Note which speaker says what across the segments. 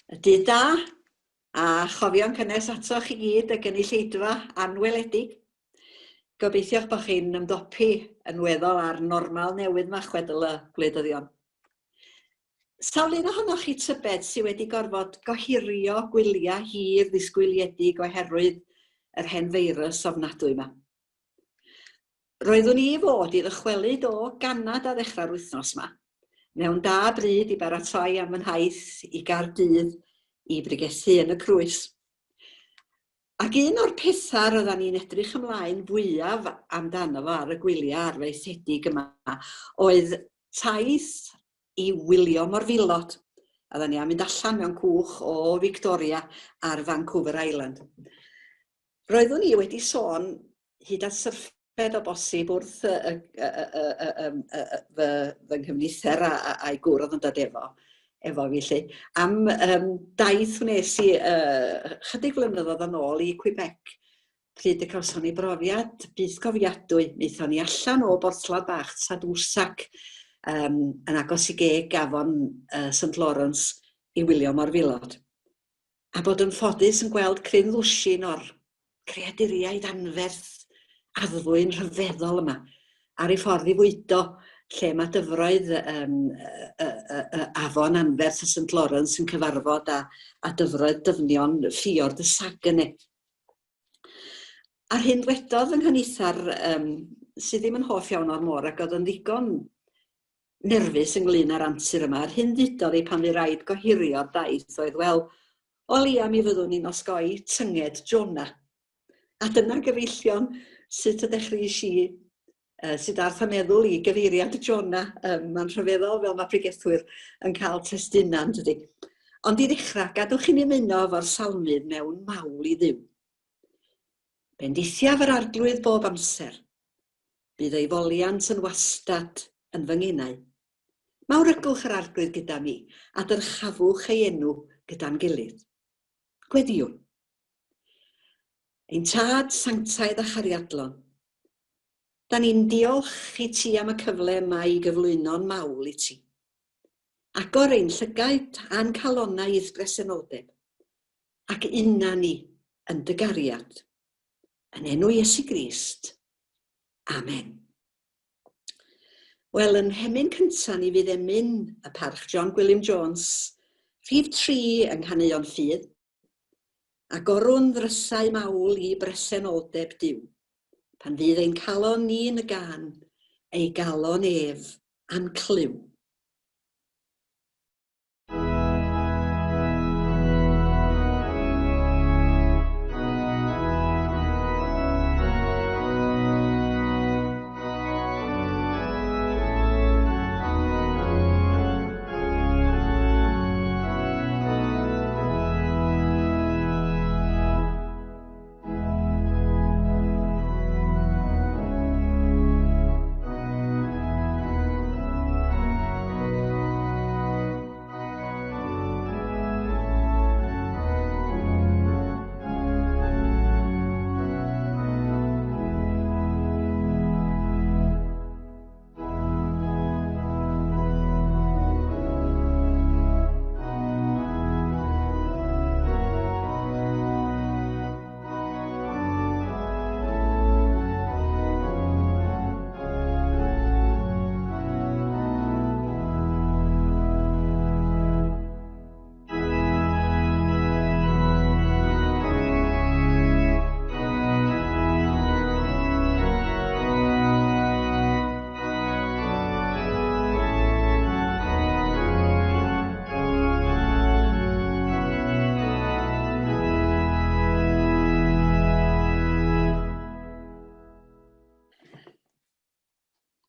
Speaker 1: Dydd da, a chofion cynnes atoch chi gyd y gynulleidfa anweledig. Gobeithio'ch bod chi'n ymdopi yn weddol â'r normal newydd 'ma, chwedl y gwleidyddion. Sawl un ohonoch chi tybed sydd wedi gorfod gohirio gwyliau hir ddisgwyliedig oherwydd yr hen feirws ofnadwy 'ma? Roeddwn i i fod i ddychwelyd o Ganada ddechrau'r wythnos 'ma, mewn da bryd i baratoi am fy nhaith i Gaerdydd i bregethu yn y Crwys. Ac un o'r pethau roeddan ni'n edrych ymlaen fwyaf amdano fo ar y gwyliau arfaethedig yma oedd taith i wylio morfilod. Oeddan ni am fynd allan mewn cwch o Victoria ar Vancouver Island. Roeddwn i wedi sôn hyd at syrffed o bosib wrth y, y, y, y, y, y, y, fy, fy nghyfnither a, a, a'i gŵr oedd yn dod efo, efo fi 'lly, am um, daith wnes i uh, chydig flynyddoedd yn ôl i Quebec, pryd y cawson ni brofiad bythgofiadwy. Wnaethon ni allan o borthladd bach Tadoussac um, yn agos i geg afon uh, St Lawrence i wylio morfilod. A bod yn ffodus yn gweld cryn ddwsin o'r creaduriaid anferth addfwyn rhyfeddol yma ar ei ffordd i fwydo lle mae dyfroedd um, y, y, y, afon anferth y St Lawrence yn cyfarfod â, â dyfroedd dyfnion ffiord y Saguenay. A'r hyn ddwedodd fy nghyfnither, um, sydd ddim yn hoff iawn o'r môr ac oedd yn ddigon nerfus ynglyn â'r antur yma. Yr hyn ddudodd hi pan fu raid gohirio'r daith oedd, wel, o leia mi fyddwn ni'n osgoi tynged Jonah. A dyna gyfeillion sut y dechreuais i, uh, sut ath y meddwl i gyfeiriad Jonah. Um, mae'n rhyfeddol fel mae pregethwyr yn cael testunau, yn dydy. Ond i ddechrau, gadwch i ni ymuno efo'r salmydd mewn mawl i Dduw. Bendithiaf yr Arglwydd bob amser. Bydd ei foliant yn wastad yn fy ngenau. Mawrygwch yr Arglwydd gyda mi, a dyrchafwch ei enw gyda'n gilydd. Gweddïwn. Ein Tad sanctaidd a chariadlon, da ni'n diolch i ti am y cyfle yma i gyflwyno'n mawl i ti. Agor ein llygaid a'n calonnau i'th bresenoldeb, ac una ni yn dy gariad. Yn enw Iesu Grist. Amen. Wel, yn hemyn cyntaf ni fydd emyn y parch John Gwilym Jones, rhif 3 yng Nghaneuon Ffydd. Agorwn ddrysau mawl i bresenoldeb Duw. Pan fydd ein calon ni yn y gân, ei galon ef a'n clyw.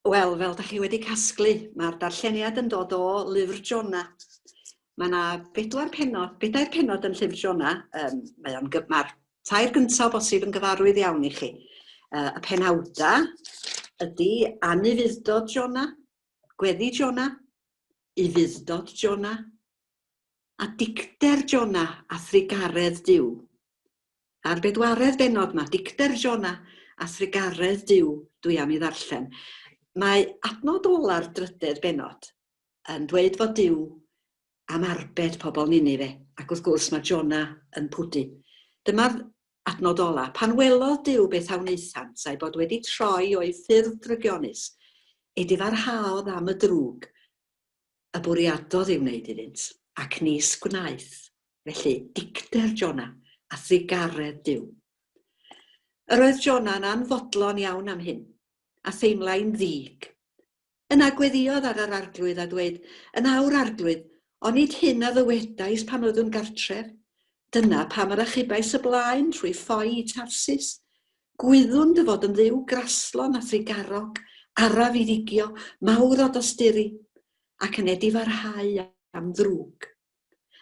Speaker 1: Wel, fel da chi wedi casglu, mae'r darlleniad yn dod o lyfr Jona. Mae yna bedwar pennod, bedair pennod yn llyfr Jona. Um, mae o'n, mae'r tair gyntaf bosib yn gyfarwydd iawn i chi. Uh, y penawda ydy anufudd-dod Jona, gweddi Jona, ufudd-dod Jona, a dicter Jona a thrugaredd Duw. A'r bedwaredd bennod 'ma, Dicter Jona a Thrugaredd Duw, dwi am ei ddarllen. Mae adnod ola'r drydedd bennod yn dweud fod Duw am arbed pobl Ninife, ac wrth gwrs mae Jona yn pwdu. Dyma'r adnod ola. Pan welodd Duw beth a wnaethant, a'i bod wedi troi o'i ffyrdd drygionus, edifarhaodd am y drwg y bwriadodd ei wneud iddynt, ac nis gwnaeth. Felly, dicter Jona a thrugaredd Duw. Yr oedd Jona'n anfodlon iawn am hyn, a theimlai'n ddig. Yna gweddïodd ar yr Arglwydd a dweud, Yn awr, Arglwydd, onid hyn a ddywedais pan oeddwn gartref? Dyna pam yr achubais y blaen trwy ffoi i Tarsis. Gwyddwn dy fod yn Dduw graslon a thrugarog, araf i ddigio, mawr o dosturi, ac yn edifarhau am ddrwg.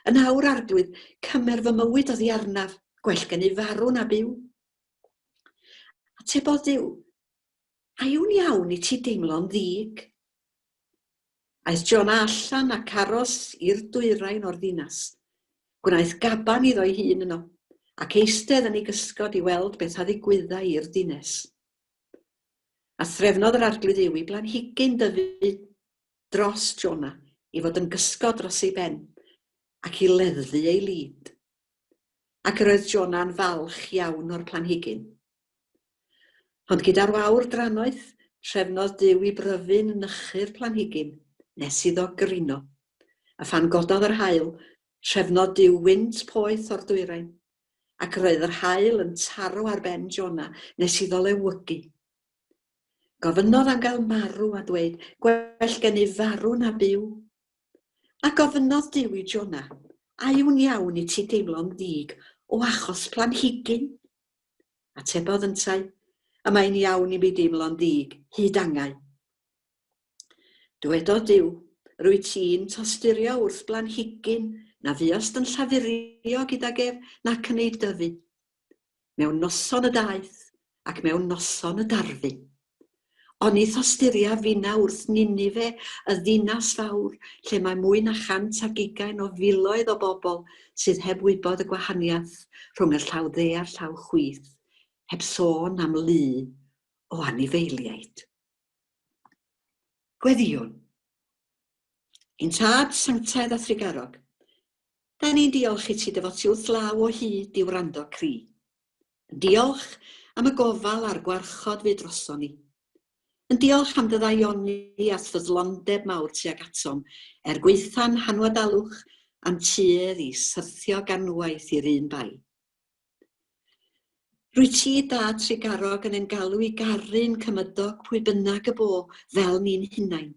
Speaker 1: Yn awr, Arglwydd, cymer fy mywyd oddi arnaf, gwell gennyf farw na byw. Atebodd Duw, A yw'n iawn i ti deimlo'n ddig? Aeth Jona allan ac aros i'r dwyrain o'r ddinas. Gwnaeth gaban iddo'i hun yno, ac eistedd yn ei gysgod i weld beth a ddigwyddai i'r ddynes. A threfnodd yr Arglwydd Dduw i blanhigyn dyfu dros Jona i fod yn gysgod dros ei ben, ac i leddfu ei lid. Ac yr oedd Jona'n falch iawn o'r planhigyn. Ond gyda'r wawr drannoeth, trefnodd Duw i bryfyn nychu'r planhigyn nes iddo grino. A phan gododd yr haul, trefnodd Duw wynt poeth o'r dwyrain, ac roedd yr haul yn taro ar ben Jona nes iddo lewygu. Gofynnodd am gael marw a dweud, Gwell gennyf farw na byw. A gofynnodd Duw i Jona, A yw'n iawn i ti deimlo'n ddig o achos planhigyn? Atebodd yntau, Y mae'n iawn i mi deimlo'n ddig hyd angau. Dywedodd Duw, Rwyt ti'n tosturio wrth blanhigyn na fuost yn llafurio gydag ef nac yn ei dyfu. Mewn noson y daeth, ac mewn noson y darfu. Oni thosturia finna wrth Ninife, y ddinas fawr, lle mae mwy na 120 o filoedd o bobl sydd heb wybod y gwahaniaeth rhwng y llaw dde a'r llaw chwith, heb sôn am lu o anifeiliaid. Gweddïwn. Ein Tad sanctaidd a thrugarog, Da ni'n diolch i ti dy fod ti wrth law o hyd i wrando cri. Yn diolch am y gofal a'r gwarchod fu droson ni. Yn diolch am dy ddaioni a'th ffyddlondeb mawr tuag atom, er gwaetha'n hanwadalwch a'n tuedd i syrthio ganwaith i'r un bai. Rwyt ti, Dad trugarog, yn ein galw i garu'n cymydog pwy bynnag y bo, fel ni'n hunain.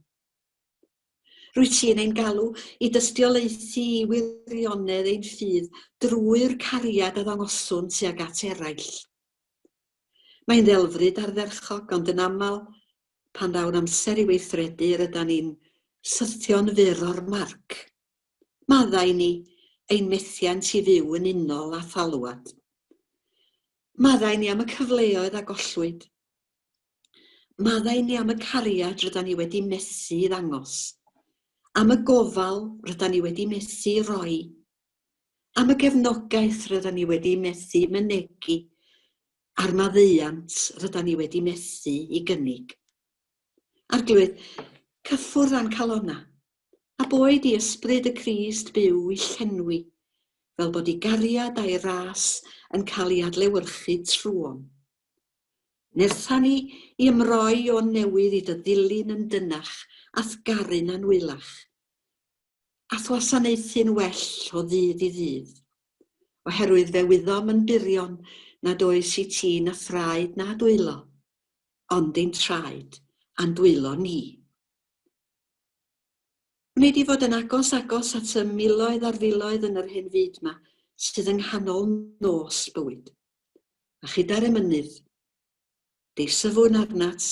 Speaker 1: Rwyt ti'n ein galw i dystiolaethu i wirionedd ein ffydd drwy'r cariad a ddangoswn tuag at eraill. Mae'n ddelfryd ardderchog, ond yn aml, pan ddaw'n amser i weithredu, rydan ni'n syrthio'n fyr o'r marc. Maddau ni ein methiant i fyw yn unol â thalwad. Maddau ni am y cyfleoedd a gollwyd. Maddau ni am y cariad rydan ni wedi methu i ddangos, am y gofal rydan ni wedi methu i roi, am y gefnogaeth rydan ni wedi methu mynegi, a'r maddeuant rydan ni wedi methu i gynnig. Arglwydd, cyffwrdd â'n calonnau, a boed i ysbryd y Crist byw i llenwi, fel bod ei gariad a'i ras yn cael ei adlewyrchu trwom. Nertha ni i ymroi o'n newydd i dy ddilyn yn dynach a'th garu'n anwylach, a'th wasanaethu'n well o ddydd i ddydd, oherwydd fe wyddom yn burion nad oes i ti na thraed na dwylo, ond ein traed a'n dwylo ni. Wnei di fod yn agos agos at y miloedd ar filoedd yn yr hen fyd 'ma sydd yng nghanol nos bywyd. A chyda'r emynydd, deisyfwn arnat,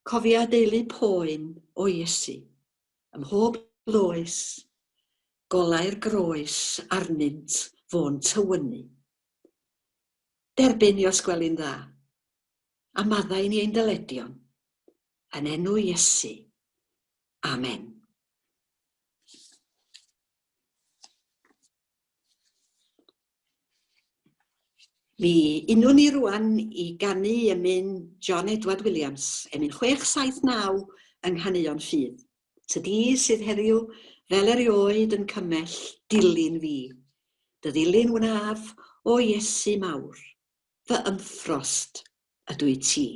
Speaker 1: cofia deulu poen o Iesu, ym mhob loes, golau'r groes arnynt fo'n tywynnu. Derbyn ni os gweli'n dda, a maddau ni ein dyledion, yn enw Iesu. Amen. Mi unwn ni rwan i ganu emyn John Edward Williams, emyn 679 yng Nghaneuon Ffydd. Tydi sydd heddiw fel erioed yn cymell dilyn fi. Dy ddilyn wnaf, o Iesu mawr, fy ymffrost ydw i ti.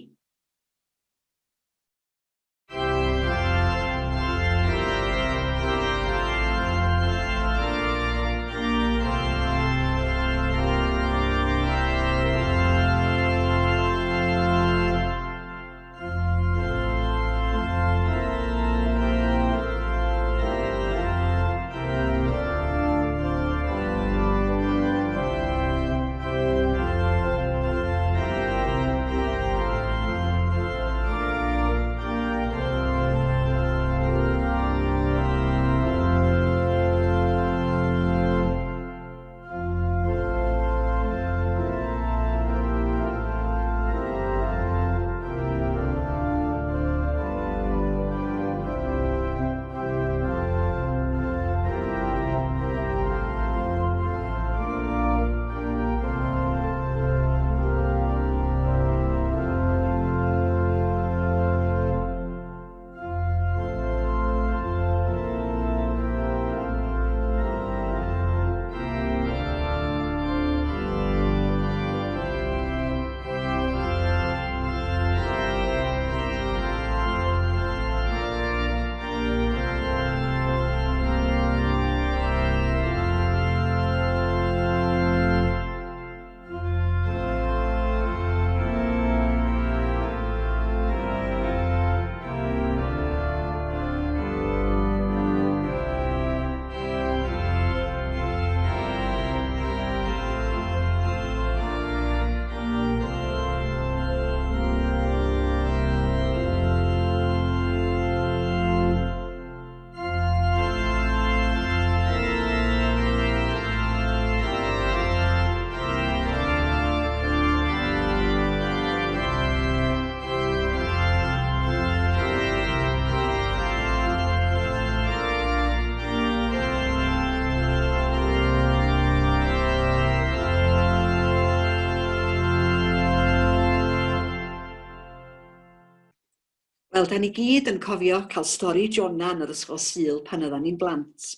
Speaker 1: Wel, da ni gyd yn cofio cael stori Jonah yn yr ysgol Sul pan oeddan ni'n blant.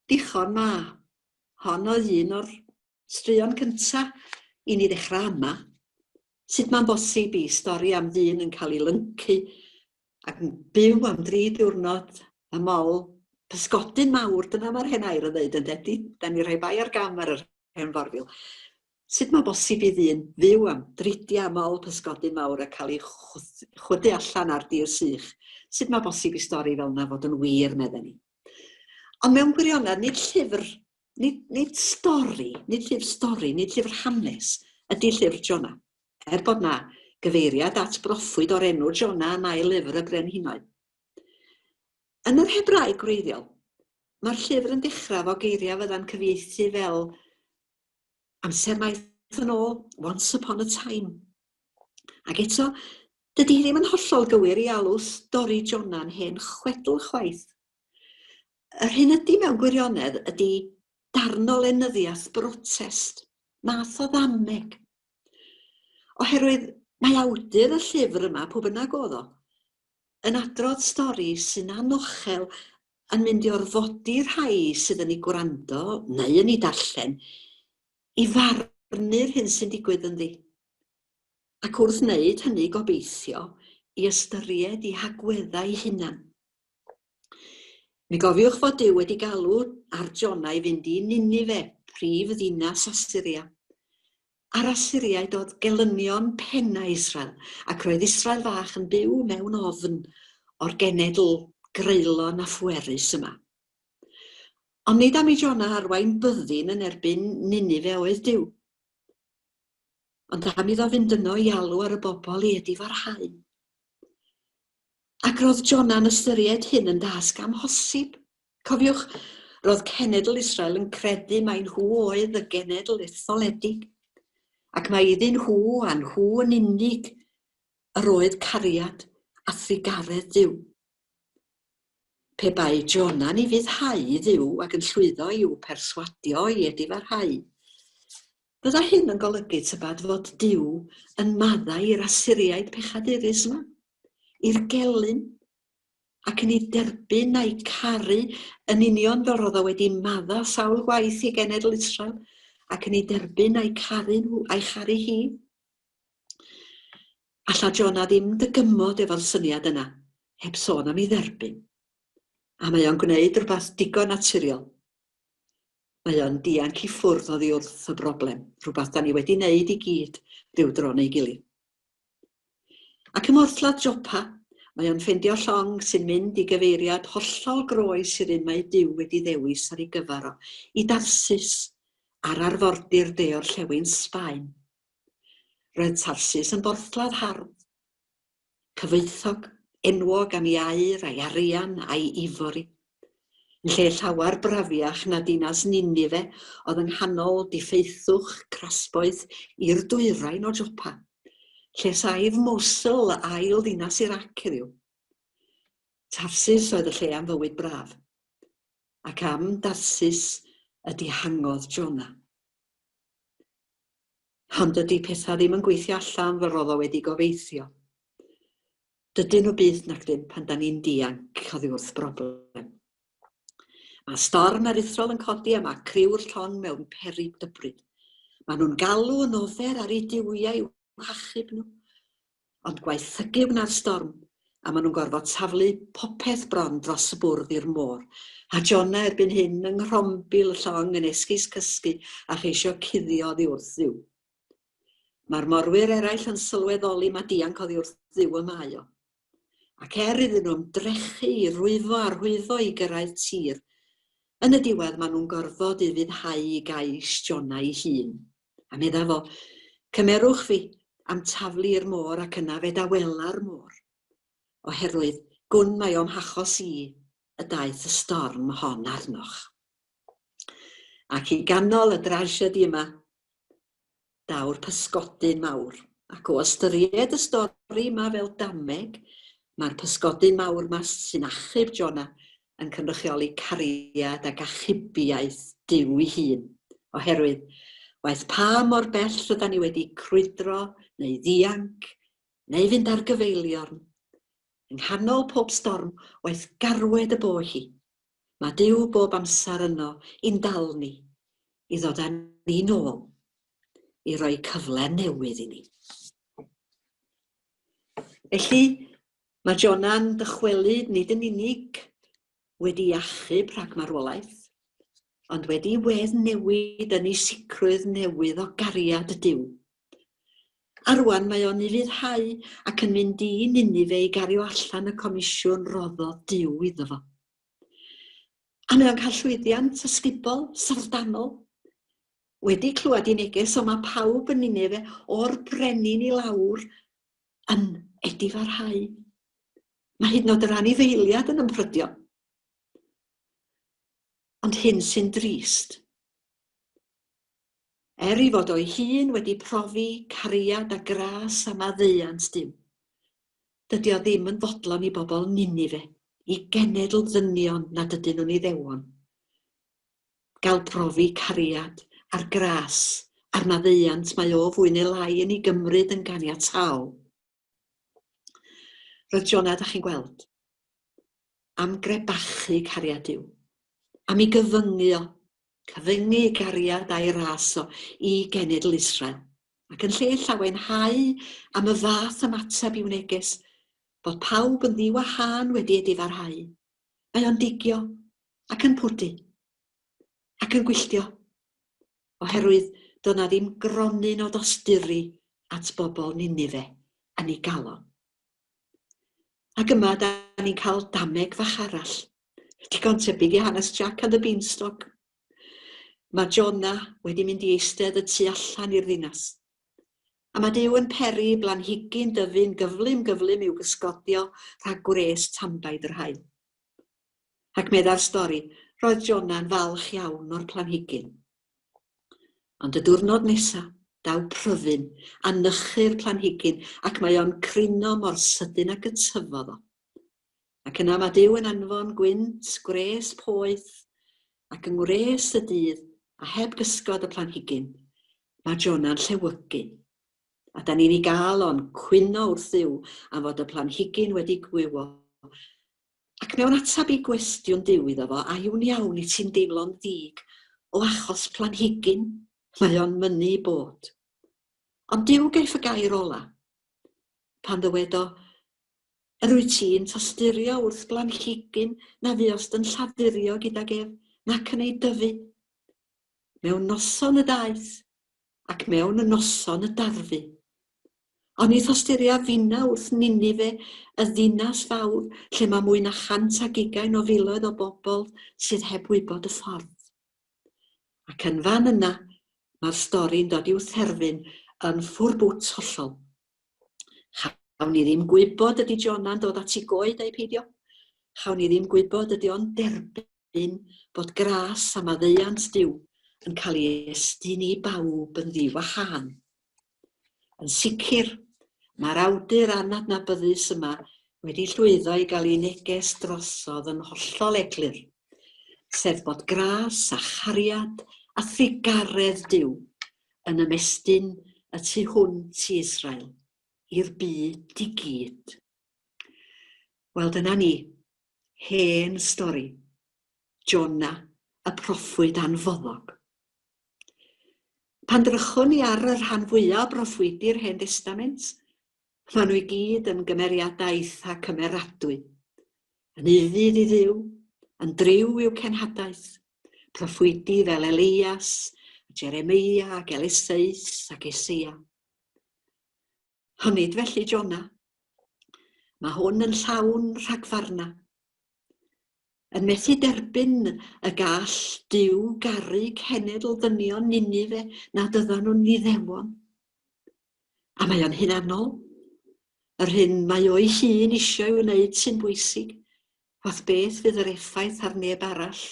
Speaker 1: Dichon ma. Hon oedd un o'r straeon cynta i ni ddechrau ama. Sut mae'n bosib i stori am ddyn yn cael ei lyncu ac yn byw am dri diwrnod ym mol pysgodyn mawr, dyna mae'r hen air yn dweud yn dedi, da ni rhoi bai ar gam ar yr hen forfil. Sut mae'n bosib i ddyn fyw am dridiau ym mol pysgodyn mawr a cael ei chwydu allan ar dir sych? Sut mae bosib i stori fel yna fod yn wir, medden ni. Ond mewn gwirionedd, nid llyfr, nid, nid stori, nid llyfr stori, nid llyfr hanes ydy llyfr Jonah. Er bod na gyfeiriad at broffwyd o'r enw Jonah yn ail lyfr y Brenhinoedd. Yn yr Hebraeg gwreiddiol, mae'r llyfr yn dechrau efo geiriau fydda'n cyfieithu fel amser maith yn ôl, once upon a time. Ac eto, dydy hi ddim yn hollol gywir i alw stori Jona'n hen chwedl chwaith. Yr hyn ydy mewn gwirionedd ydy darn o lenyddiaeth brotest, math o ddameg. Oherwydd mae awdur y llyfr yma, pwy bynnag oedd o, yn adrodd stori sy'n anochel yn mynd i orfodi rhai sydd yn ei gwrando neu yn ei darllen i farnu'r hyn sy'n digwydd ynddi. Ac wrth wneud hynny gobeithio i ystyried eu hagweddau eu hunan. Mi gofiwch fod Duw wedi galw ar Jona i fynd i Ninife, prif ddinas Asyria. A'r Asyriaid oedd gelynion penna Israel, ac roedd Israel fach yn byw mewn ofn o'r genedl greulon a phwerus yma. Ond nid am i Jona arwain byddin yn erbyn Ninife oedd Duw, ond am iddo fynd yno i alw ar y bobl i edifarhau. Ac roedd Jona'n ystyried hyn yn dasg amhosib. Cofiwch, roedd cenedl Israel yn credu mai nhw oedd y genedl etholedig, ac mai iddyn nhw a nhw yn unig yr oedd cariad a thrugaredd Duw. Pe bai Jona'n ufuddhau i Dduw ac yn llwyddo i'w perswadio i edifarhau, Fydda hyn yn golygu tybed fod Duw yn maddau i'r Asyriaid pechadurus yma? I'r gelyn? ac yn ei derbyn a'i caru yn union fel roedd o wedi madda sawl gwaith i genedl Israel ac yn ei derbyn a'i caru nhw a'i charu hi. Alla Jonah ddim dygymod efo'r syniad yna, heb sôn am ei dderbyn. A mae o'n gwneud rhywbeth digon naturiol. Mae o'n dianc i ffwrdd oddi wrth y broblem, rhywbeth da ni wedi wneud i gyd ryw dro neu gilydd. Ac ym mhorthladd Jopa, mae o'n ffeindio llong sy'n mynd i gyfeiriad hollol groes i'r un mae Duw wedi ddewis ar ei gyfer o, i Darsus, ar arfordir de-orllewin Sbaen. Roedd Tarsus yn borthladd hardd, cyfoethog, enwog am ei aur a'i arian a'i ifori. Yn lle llawer brafiach na dinas Ninife oedd yng nghanol diffeithwch crasboeth i'r dwyrain o Jopa, lle saif Mosul, ail ddinas Irac heddiw. Tarsus oedd y lle am fywyd braf, ac am Darsus y dihangodd Jona. Ond dydy pethau ddim yn gweithio allan fel roedd o wedi gobeithio. Dydyn nhw byth nac dyn pan da ni'n dianc oddi wrth broblem. Mae storm aruthrol yn codi a mae criw'r llong mewn peryg dybryd. Maen nhw'n galw yn ofer ar eu duwiau i'w hachub nhw. Ond gwaethygu wna'r storm, a maen nhw'n gorfod taflu popeth bron dros y bwrdd i'r môr. A Jonah erbyn hyn yng nghrombil y llong yn esgus cysgu a cheisio cuddio oddi wrth Dduw. Mae'r morwyr eraill yn sylweddoli ma dianc oddi wrth Dduw y mae o. Ac er iddyn nhw ymdrechu i rwyfo a rhwyfo i gyrraedd tir, yn y diwedd maen nhw'n gorfod ufuddhau i gais Jonah ei hun. A medda fo, Cymerwch fi a'm taflu i'r môr ac yna fe dawela'r môr, oherwydd gwn mai o'm hachos i y daeth y storm hon arnoch. Ac i ganol y drasiedi yma, daw'r pysgodyn mawr. Ac o ystyried y stori yma fel dameg, mae'r pysgodyn mawr yma sy'n achub Jonah yn cynrychioli cariad ac achubiaeth Duw ei hun, oherwydd, waeth pa mor bell rydan ni wedi crwydro neu ddianc neu fynd ar gyfeiliorn, yng nghanol pob storm, waeth garwed y bo hi, mae Duw bob amser yno i'n dal ni, i ddod â ni nôl, i roi cyfle newydd i ni. Felly, Mae Jona'n dychwelyd nid yn unig wedi achub rhag marwolaeth, ond wedi wedd newid yn ei sicrwydd newydd o gariad Duw. A rwan mae o'n ufuddhau ac yn mynd i Ninife i gario allan y comisiwn roddodd Duw iddo fo. A mae o'n cael llwyddiant ysgubol, syfrdanol. Wedi clywed ei neges, o mae pawb yn Ninife o'r brenin i lawr yn edifarhau. Mae hyd yn oed yr anifeiliad yn ymprydio. Ond hyn sy'n drist. Er ei fod o'i hun wedi profi cariad a gras a maddeuant Duw, dydy o ddim yn fodlon i bobl Ninife, i genedl ddynion nad ydyn nhw'n Iddewon, gael profi cariad a'r gras a'r maddeuant mae o fwy neu lai yn ei gymryd yn ganiataol. Roedd Jonah, da chi'n gweld, am grebachu cariad Duw, am ei gyfyngu o, cyfyngu ei gariad a'i ras o i genedl Israel. Ac yn lle llawenhau am y fath ymateb i'w neges, bod pawb yn ddiwahân wedi edifarhau, mae o'n digio ac yn pwdu, ac yn gwylltio, oherwydd doedd 'na ddim gronyn o dosturi at bobl Ninife yn ei galon. Ac yma da ni'n cael dameg fach arall, digon tebyg i hanes Jack and the Beanstalk. Mae Jonah wedi mynd i eistedd y tu allan i'r ddinas. A mae Duw yn peri blanhigyn dyfu'n gyflym gyflym i'w gysgodio rhag gwres tanbaid yr haul. Ac meddai'r stori, roedd Jona'n falch iawn o'r planhigyn. Ond y diwrnod nesa, daw pryfyn a nychu'r planhigyn ac mae o'n crino mor sydyn ag y tyfodd o. Ac yna mae Duw yn anfon gwynt, gwres poeth, ac yng ngwres y dydd, a heb gysgod y planhigyn, mae Jona'n llewygu. A da ni'n ei gael o'n cwyno wrth Dduw am fod y planhigyn wedi gwywo. Ac mewn ateb i gwestiwn Duw iddo fo, a yw'n iawn i ti'n deimlo'n ddig o achos planhigyn? Mae o'n mynnu bod. Ond Duw gaiff y gair ola. Pan ddywedo, Yr wyt ti'n tosturio wrth blanhigyn na fuost yn llafurio gydag ef, nac yn ei dyfu. Mewn noson y daeth, ac mewn y noson y darfu. Oni thosturia finna wrth Ninife, y ddinas fawr, lle mae mwy na 120 o filoedd o bobl sydd heb wybod y ffordd. Ac yn fan yna, mae'r stori'n dod i'w therfyn yn ffwrbwt hollol. Chawn ni ddim gwybod ydy Jona'n dod at ei goed ai peidio. Chawn ni ddim gwybod ydy o'n derbyn Un, bod gras a maddeuant Duw yn cael ei estyn i bawb yn ddi-wahân. Yn sicr, mae'r awdur anadnabyddus yma wedi llwyddo i gael ei neges drosodd yn hollol eglur, sef bod gras a chariad a thrugaredd Duw yn ymestyn y tu hwnt i Israel, i'r byd i gyd. Wel, dyna ni. Hen stori. Jona, y proffwyd anfoddog. Pan drychwn ni ar y rhan fwyaf o broffwydi'r Hen Destament, maen nhw i gyd yn gymeriadau eitha cymeradwy. Yn ufudd i Dduw, yn driw i'w cenhadaeth, proffwydi fel Elias, Jeremeia ac Eliseus ac Eseia. Ond nid felly Jona. Mae hwn yn llawn rhagfarna. Yn methu derbyn y gall Duw garu cenedl ddynion Ninife nad yddan nhw'n Iddewon. A mae o'n hunanol. Yr hyn mae o'i hun eisiau ei wneud sy'n bwysig. Wath beth fydd yr effaith ar neb arall,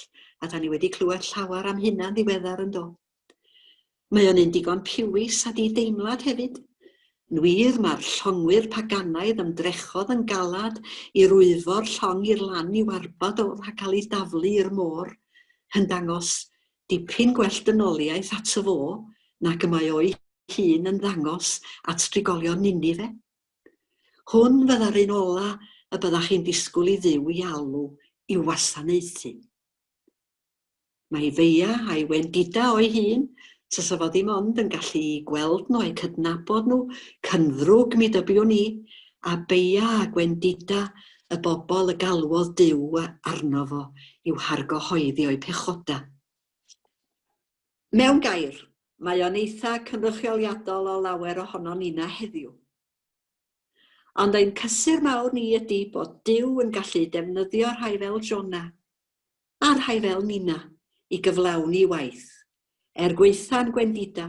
Speaker 1: a da ni wedi clywed llawer am hynna'n ddiweddar yn do. Mae o'n un digon piwis a di-deimlad hefyd. Yn wir, mae'r llongwyr paganaidd ymdrechodd yn galad i rwyfo'r llong i'r lan i'w arbed o rhag cael ei daflu i'r môr, yn dangos dipyn gwell dynoliaeth ato fo nag y mae o'i hun yn ddangos at drigolion Ninife. Hwn fydda'r un ola y byddach chi'n disgwyl i Dduw i alw i'w wasanaethu. Mae ei feia a'i wendida o'i hun, tasa fo ddim ond yn gallu 'u gweld nhw a'u cydnabod nhw, cynddrwg mi dybiwn i, a beia a gwendida y bobl y galwodd Duw arno fo i'w hargyhoeddi o'u pechoda. Mewn gair, mae o'n eitha cynrychioliadol o lawer ohonon ninna heddiw. Ond ein cysur mawr ni ydi bod Duw yn gallu defnyddio rhai fel Jona a rhai fel ninna i gyflawni waith, er gwaetha'n gwendida,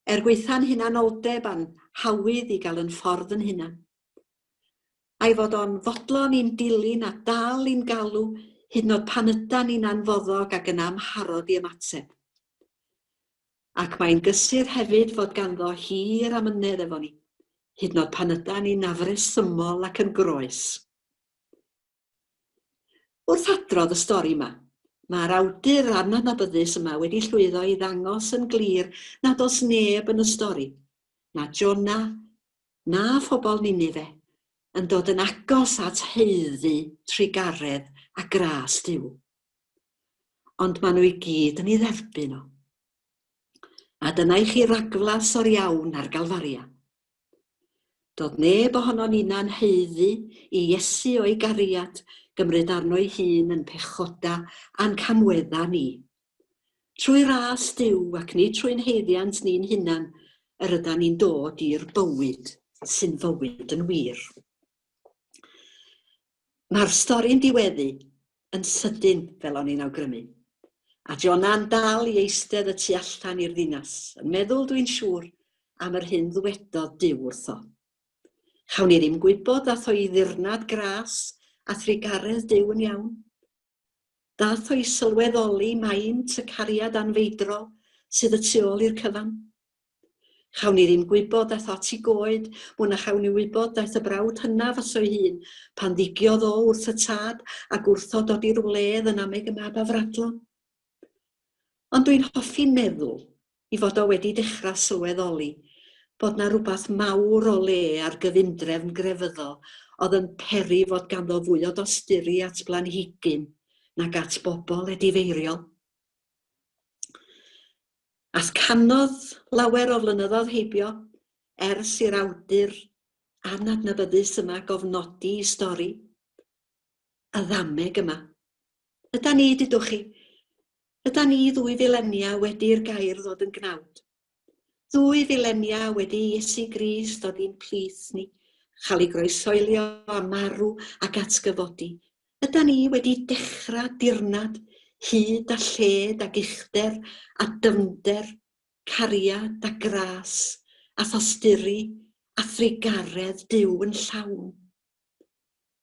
Speaker 1: er gwaetha'n hunanoldeb a'n hawydd i gael yn ffordd yn hunan. A'i fod o'n fodlon i'n dilyn a dal i'n galw hyd yn oed pan ydan ni'n anfoddog ac yn amharod i ymateb. Ac mae'n gysur hefyd fod ganddo hir amynedd efo ni, hyd yn oed pan ydan ni'n afresymol ac yn groes. Wrth adrodd y stori yma, mae'r awdur anadnabyddus yma wedi llwyddo i ddangos yn glir nad oes neb yn y stori, na Jona, na phobl Ninife, yn dod yn agos at haeddu trugaredd a gras Duw. Ond maen nhw i gyd yn ei dderbyn o. A dyna i chi ragflas o'r iawn ar Galfaria. Doedd neb ohonon ninna'n haeddu i Iesu o'i gariad gymryd arno'i hun yn pechoda a'n camwedda ni. Trwy ras Duw ac nid trwy'n haeddiant ni'n hunan yr ydan ni'n dod i'r bywyd sy'n fywyd yn wir. Mae'r stori'n diweddu yn sydyn, fel o'n i'n awgrymu. A Jona'n dal i eistedd y tu allan i'r ddinas, yn meddwl, dwi'n siŵr, am yr hyn ddwedodd Duw wrtho. Chawn ni ddim gwybod ddath o i ddirnad gras a thrugaredd Duw yn iawn. Dath o i sylweddoli maint y cariad anfeidrol sydd y tu ôl i'r cyfan. Chawn ni ddim gwybod daeth at i goed, mwy na chawn ni wybod daeth y brawd hynaf ato ei hun, pan ddigiodd o wrth y tad a gwrthod dod i'r wledd yn ameg y mab afradlon. Ond dwi'n hoffi meddwl i fod o wedi dechrau sylweddoli bod 'na rywbeth mawr o le ar gyfundrefn grefyddol oedd yn peri fod ganddo fwy o dosturi at blanhigyn nag at bobl edifeiriol. Ath canodd lawer o flynyddoedd heibio ers i'r awdur anadnabyddus yma gofnodi i stori. Y ddameg yma. Yda ni, dudwch chi? Yda ni ddwy filenia wedi i'r gair ddod yn gnawd? Ddwy filenia wedi i Iesu Grist ddod i'n plith ni, chael ei groesoelio a marw ac atgyfodi, yda ni wedi dechrau dirnad hyd a lled ag uchder a dyfnder, cariad a gras a thosturi a thrugaredd Duw yn llawn?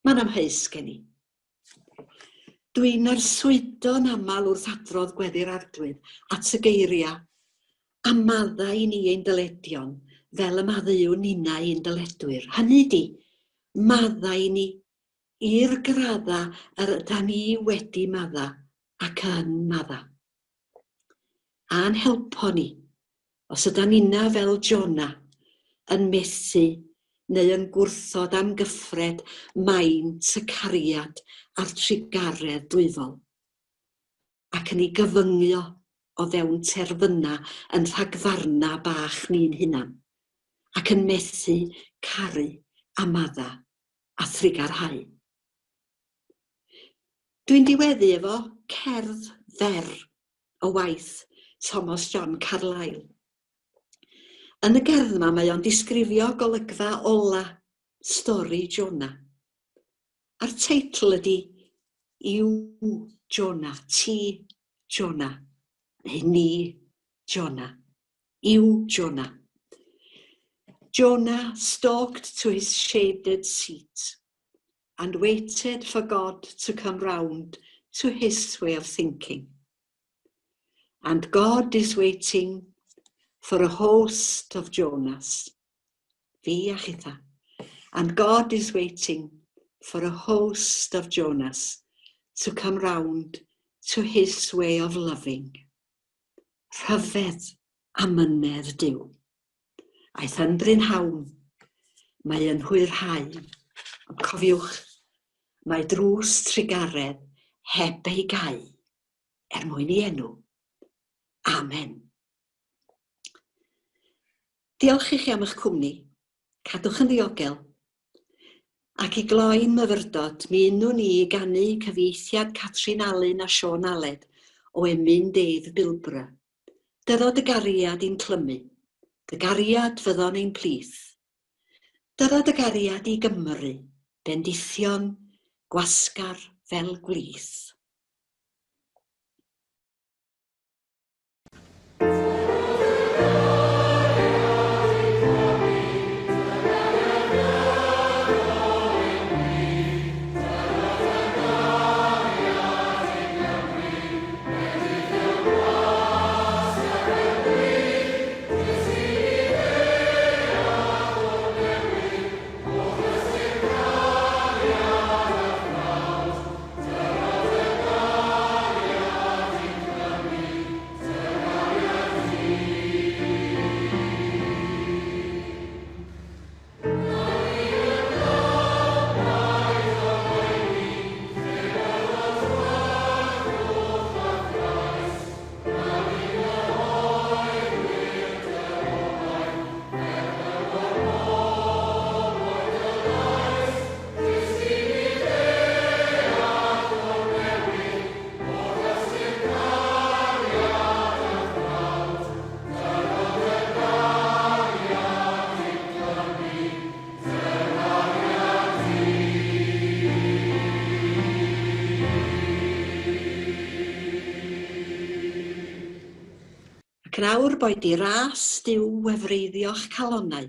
Speaker 1: Mae'n amheus gen i. Dwi'n arswydo'n aml wrth adrodd Gweddi'r Arglwydd at y geiriau, A maddau i ni ein dyledion, fel y maddeuwn ninnau i'n dyledwyr. Hynny ydi, maddau i ni i'r graddau yr ydan ni wedi maddau ac yn maddau. A'n helpo ni, os ydan ninna fel Jona, yn methu neu yn gwrthod amgyffred maint y cariad a'r trugaredd dwyfol, ac yn ei gyfyngio o fewn terfynau yn rhagfarnau bach ni'n hunan, ac yn methu caru a maddau a thrugarhau. Dwi'n diweddu efo cerdd fer o waith Thomas John Carlyle. Yn y gerdd yma mae o'n disgrifio golygfa ola stori Jonah. A'r teitl ydy You Jonah, ti Jonah, neu ni Jonah. You Jonah. Jonah stalked to his shaded seat and waited for God to come round to his way of thinking. And God is waiting for a host of Jonas. Fi a chitha. And God is waiting for a host of Jonas to come round to his way of loving. Rhyfedd amynedd Duw. Aeth yn brynhawn, mae yn hwyrhau, ond cofiwch, mae drws trugaredd heb ei gau, er mwyn ei enw. Amen. Diolch i chi am eich cwmni. Cadwch yn ddiogel. Ac i gloi'n myfyrdod, mi unwn ni i ganu cyfieithiad Catrin Alun a Siôn Aled o emyn Dave Bilbrough. Dyro dy gariad i'n clymu, dy gariad fyddo'n ein plith. Dyro dy gariad i Gymru, bendithion, gwasgar fel gwlith. Ac yn awr boed i ras Duw wefreiddio'ch calonnau.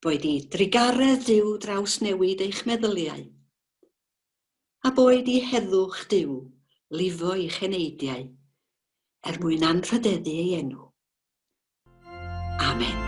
Speaker 1: Boed i drugaredd Duw drawsnewid eich meddyliau. A boed i heddwch Duw lifo i'ch heneidiau, er mwyn anrhydeddu ei enw. Amen.